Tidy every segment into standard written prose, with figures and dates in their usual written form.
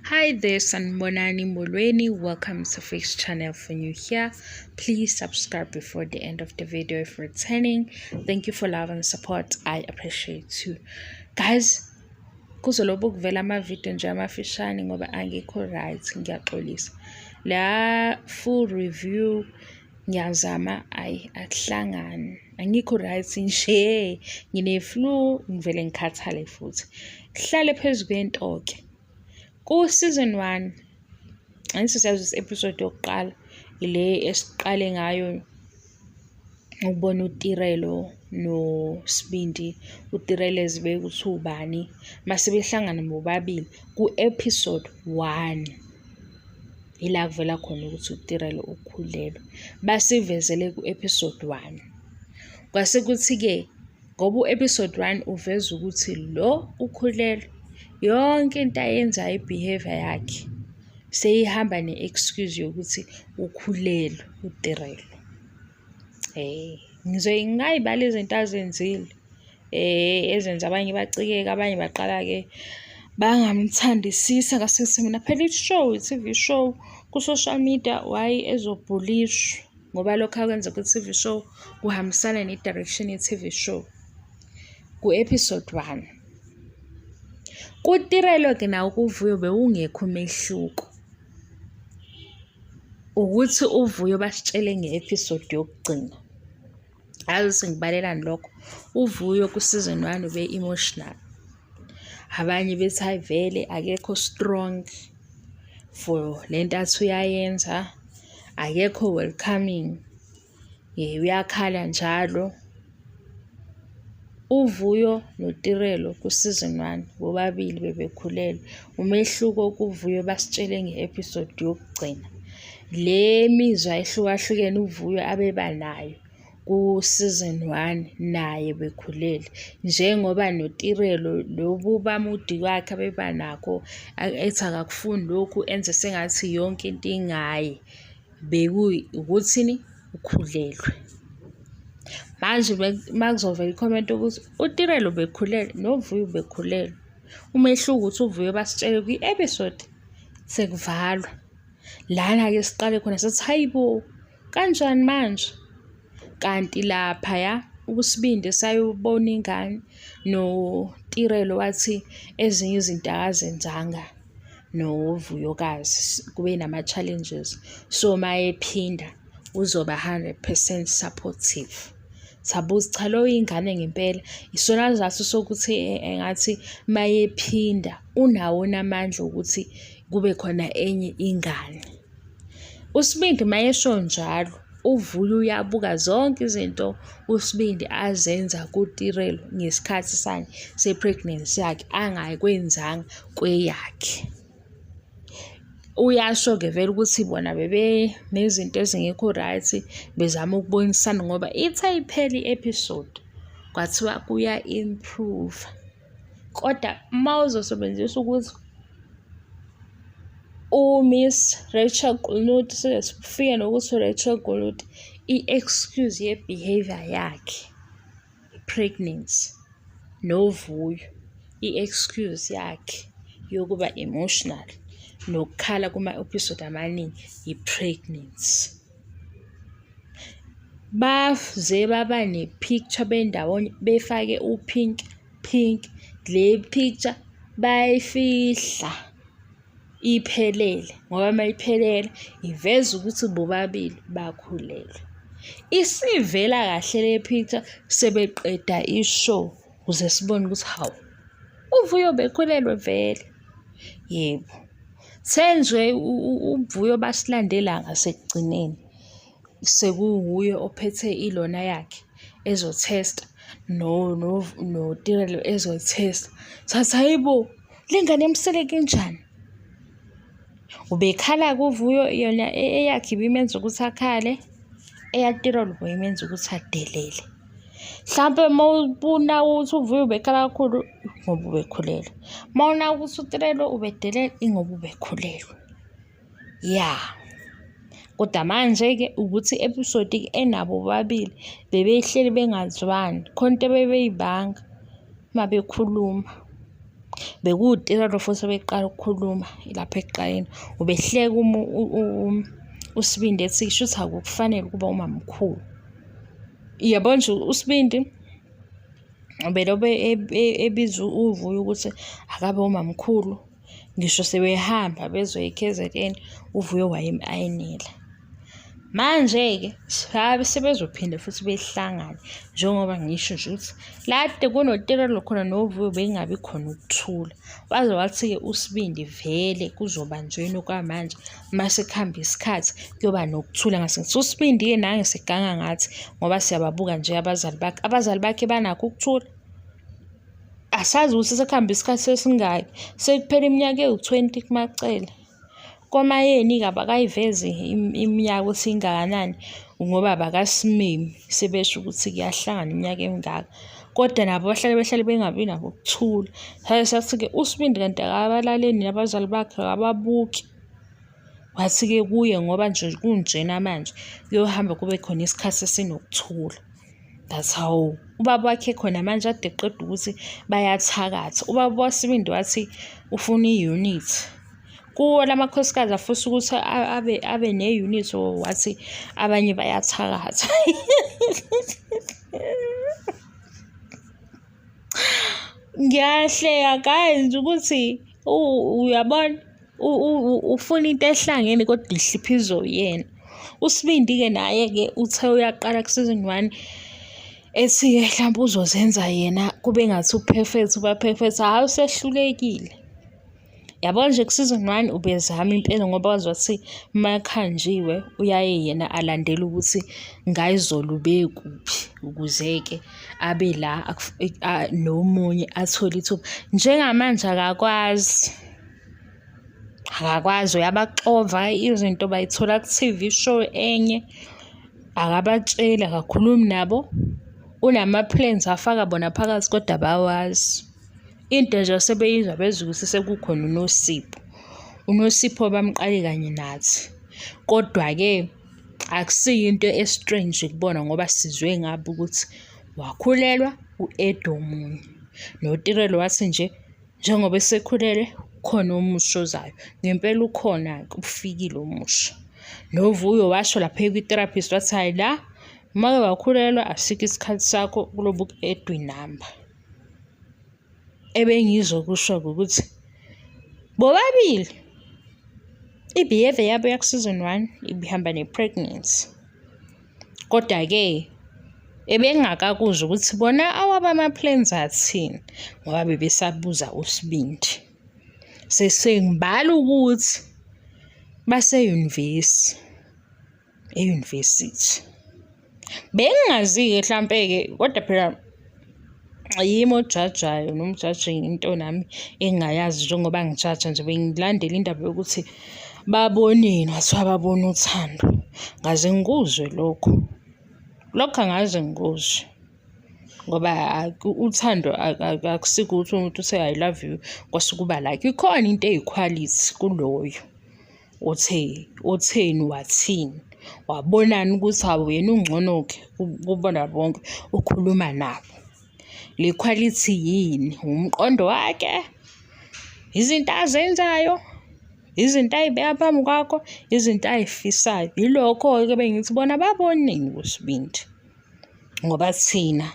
Hi there, Sanibonani Molweni. Welcome to Fix Channel. For new here, please subscribe before the end of the video if returning. Thank you for love and support. I appreciate you. Guys, kuzolobu kuvela amavidiyo nje amafishane ngoba angikho right, ngiyaxolisa. La full review ngiyazama, ayi akuhlangani. Angikho right nje, ngine-flu, ngivele ngikhathale futhi. Kuhlale phezu kwento-ke. Ku-season 1, angithi siyazi ukuthi episode yokuqala ile esiqale ngayo ukubona uTirelo noSibindi, uTirelo ezibeka ukuthi ubani, mase behlangana bobabili ku-episode 1. Ila kuvela khona ukuthi uTirelo ukhulelwe. Basivezele ku-episode 1. Kwase kuthi-ke ngoba u-episode 1 uveza ukuthi lo ukhulelwe, yonke into ayenzayo, i-behavior yakhe seyihamba ne-excuse yokuthi ukhulelwe uTirelo. Ngizoye ngingayibala izinto azenzile ezenza abanye bacikeke, abanye baqala-ke bangamthandisisa. Ngase mina phela i-show, i-TV show ku-social media, why ezobhulishwa? Ngoba lokhu akwenza ku-TV show kuhambisana ne-direction ye-TV show. Ku-episode 1. KuTirelo-ke nawo kuVuyo bewungekho umehluko. Ukuthi uVuyo basitshele nge-episode yokugcina. Yazi ukuthi ngibalelani lokho? UVuyo ku-season 1 ube-emotional. Abanye bethi hhayi vele akekho strong for lento athi uyayenza, akekho welcoming, uyakhala njalo. UVuyo noTirelo ku-season 1 bobabili bebekhulelwe. Umehluko kuVuyo basitshele nge-episode yokugcina. Le mizwa ehlukahlukene uVuyo abeba nayo ku-season 1 naye bekhulelwe, njengoba noTirelo lobu bamudi kwakhe abeba nakho, ethi akakufuni lokhu, enze sengathi yonke into ingaye, bekuwukuthini, ukhulelwe. Manje makuzovela i-comment ukuthi uTirelo bekhulelwe noVuyo bekhulelwe, umehluko ukuthi uVuyo basitshele kwi-episode sekuvalwa. Lana-ke siqale khona sathi hayi bo, kanjani manje? Kanti laphaya uSibindi sayobona ingane noTirelo wathi ezinye izinto akazenzanga noVuyokazi, kube nama-challenges. So mayephinda uzoba 100% supportive. Sabuza, cha lo ingane ngempela, isona sizathu sokuthi engathi mayephinda unawo namandla ukuthi kube khona enye ingane. USibindi mayesho njalo, uVuyo uyabuka zonke izinto uSibindi azenza kuTirelo ngesikhathi sani se-pregnancy yakhe angakwenzanga kweyakhe. Uyasho-ke vele ukuthi bona bebe nezinto ezingekho right, bezama ukubonisana ngoba ithe iphela i-episode kwathiwa kuya-improve. Kodwa uma uzosebenzisa ukuthi u-Miss Rachel Guluti, size sifike nokuthi uRachel Guluti i-excuse ye-behavior yakhe, i-pregnancy, noVuyo i-excuse yakhe yokuba emotional nokukhala kuma-episode amaningi i-pregnancy. Baze baba ne-picture bendawonye befake u-pink pink, le picture bayifihla iphelele ngoba mayiphelele iveza ukuthi bobabili bakhulelwe. Isivela kahle le picture sebeqeda i-show ukuze sibone ukuthi hawu, uVuyo bekhulelwe vele. Yebo, senje uVuyo basilandela ngasekugcineni sekuwuye ophethe ilona yakhe ezothesta noTirelo ezothesta. Sathi hhayi bo, le ngane yamsele kanjani? Ubekhala-ke uVuyo yona eyakhe ibimenza ukuthi akhale, eyaTirelo beyimenza ukuthi adelele. Hlampe uma ubona ukuthi uVuyo ubekhala kakhulu ngoba ubekhulelwe, uma unaka ukuthi uTirelo ubedelela ingoba ubekhulelwe. Ya, kodwa manje-ke ukuthi i-episode enabo bobabili bebehleli bengazwani, khona into ebebeyibanga uma bekhuluma. BekuwuTirelo futhi obeqala ukukhuluma lapha ekuqaleni. Ubehleka uSibindi ethi shuthi akukufanele ukuba umamkhulu. Yabo nje uSibindi ubelobe ebiza uVuyo ukuthi akabe umamkhulu. Ngisho sebehamba bezoya e-K_Z_N, uVuyo wayem-ayinela. Manje-ke sabe sebezophinde futhi behlangane njengoba ngisho nje ukuthi la kade kunoTirelo khona noVuyo bekungabi khona ukuthula. Waze wathi-ke uSibindi vele kuzoba njena okwamanje mase kuhamba isikhathi kuyoba nokuthula. Ngase ngithi uSibindi-ke nange seganga ngathi ngoba siyababuka nje abazali bakhe, abazali bakhe banakho ukuthula. Asazi ukuthi sekuhambe isikhathi esingaki, sekuphele iminyaka ewu-20 kuMaCele. KoMaYeni-ke abakayivezi iminyaka ukuthi ingakanani ngoba abakasimemi sebesho ukuthi kuyahlangana iminyaka emingaka. Kodwa nabo bahlale behlale bengabi nako ukuthula. Saze sathi-ke uSibindi kanti akabalaleli yini abazali bakhe, akababuki. Wathi-ke kuye ngoba nje kunjena manje kuyohamba kube khona isikhathi esinokuthula. That's how ubaba wakhe khona manje ade eqeda ukuthi bayathakatha. Ubaba waSibindi wathi ufuna i-unit. Kuwo la makhosikazi afisa ukuthi abe ne-unit wathi abanye bayathakatha. Ngiyahleka guys ukuthi uyabona ufuna into ehlangene kodwa ihliphizo uyena. USibindi-ke naye-ke uthe uyaqala ku-season one ethi-ke hlampe uzozenza yena kube ngathi u-perfect uba perfect, hhayi usehlulekile. Yabo nje ku-season one ubezama impela ngoba wazi wathi uma kuhanjiwe uyaye yena alandele ukuthi ngayizolo ubekuphi ukuze-ke abe la nomunye athole ithuba. Njengamanje akakwazi, akakwazi uyabaxova izinto bayithola ku-T_V show enye, akabatsheli, akakhulumi nabo. Unama-plans afaka bona phakathi kodwa abawazi. Into nje asebeyizwa bezwa ukuthi sekukhona uNosipho. UNosipho bamqale kanye nathi. Kodwa-ke akusiyo into e-strange kubona ngoba sizwe ngabo ukuthi wakhulelwa u-Ed omunye. NoTirelo wathi nje njengoba esekhulelwe ukhona omusha ozayo. Ngempela ukhona-ke ufikile omusha. NoVuyo washo lapha kwi-therapist wathi hhayi la uma ke wakhulelwa asikho isikhathi sakho kulobu ku-edwa inamba. Ebengizokusho-ke ukuthi bobabili i-behaviour yabo yaku-season one ibihamba ne-pregnancy. Kodwa-ke ebengingakakuzwa ukuthi bona awabo ama-plans athini ngoba bebesabuza uSibindi. Sesengibala ukuthi baseyunivesi. E-university. Bengingazi-ke hlampe-ke kodwa phela yimi ojajayo noma ujaje into nami engingayazi njengoba ngijaja nje bengilandela indaba yokuthi baboneni kwathiwa babona uthando. Ngaze ngikuzwe lokho, lokho angaze ngikuzwe ngoba uthando akusiko ukuthi umuntu uthe I love you kwase kuba like. Ikhona into eyikhwalithi kuloyo. Uthe, utheni wathini? Wabonani ukuthi hawu yena ungcono-ke kubona bonke, ukhuluma nabo. Le khwalithi yini? Umqondo wakhe? Izinto azenzayo? Izinto ay'beka phambi kwakho? Izinto ay'fisayo? Yilokho-ke bengithi bona baboneni kuSibindi, ngoba thina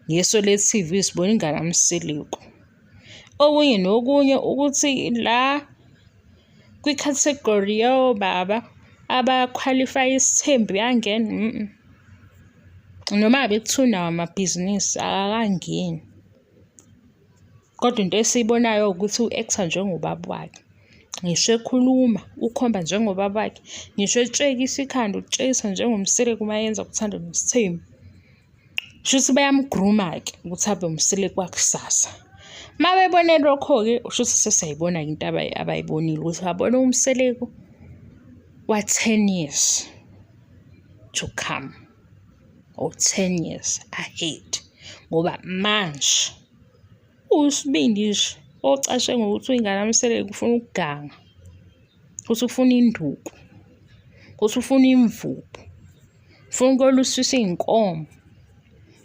ngeso le-T_V sibona ingane kaMseleku. Okunye nokunye ukuthi la kwi-category yobaba abakhwalifaya isithembu uyangena . Noma ngabe kuthiwa unawo amabhizinisi akakangeni. Kodwa into esiyibonayo ukuthi u-act-a njengobaba wakhe. Ngisho ekhuluma ukhomba njengobaba wakhe, ngisho etshekisa ikhanda utshekisa njengoMseleku uma yenza uThando Nesithembu. Shuthi bayamgruma-ke ukuthi abe umseleku wakusasa. Uma bebone lokho-ke shuthi sesiyayibona-ke into abayibonile ukuthi babona umseleku wa-10 years to come or 10 years ahead ngoba manje usibindi nje ocashe ngokuthi uyingane kaMseleku ufuna ukuganga, futhi ufuna induku, futhi ufuna imvubu. Ufuna ukwelusisa iy'nkomo,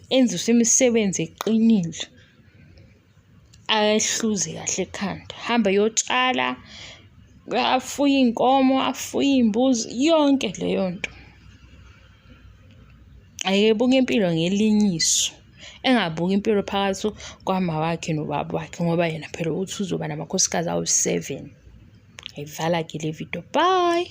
enziswe imisebenzi eqinile. Akayihluze kahle ekhanda, ahambe ayotshala, afuye iy'nkomo, afuye iy'mbuzi, yonke leyo nto. Akebuke impilo ngelinye iso, engabuki impilo phakathi kwama wakhe nobaba wakhe ngoba yena phela uthi uzoba namakhosikazi awu-seven. Ngiyivala-ke le video, bye.